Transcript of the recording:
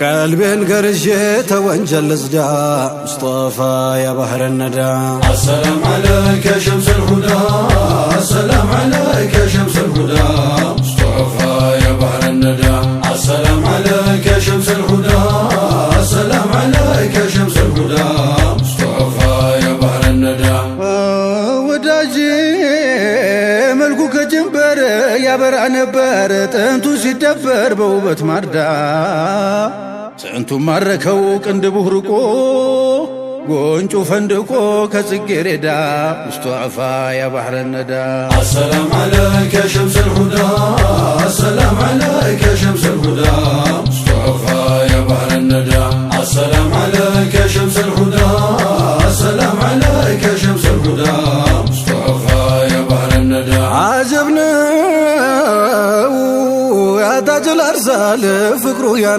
ቀልቤን ገርዤ ተወንጀል ልጽዳ፣ ሙስጠፋ يا بحر الندى። السلام عليك يا شمس الهدى، السلام عليك يا شمس الهدى، مصطفى يا بحر الندى. السلام عليك يا شمس الهدى، السلام عليك يا شمس الهدى، مصطفى يا بحر الندى. ወዳጄ መልኩ ከጀንበር ያበራ ነበር፣ ጥንቱ ሲደፈር በውበት ማርዳ። ስንቱ ማረከው ቅንድቡ ርቆ፣ ጎንጩ ፈንድቆ ከጽጌረዳ፣ ሙስጠፋ يا بحر الندى። السلام عليك يا شمس الهدى، السلام عليك يا شمس الهدى، مصطفى يا بحر الندى. السلام عليك يا شمس الهدى، السلام عليك يا شمس الهدى، مصطفى يا بحر الندى. አጀብ ነው يا تاج الأرسال ፍቅሩ።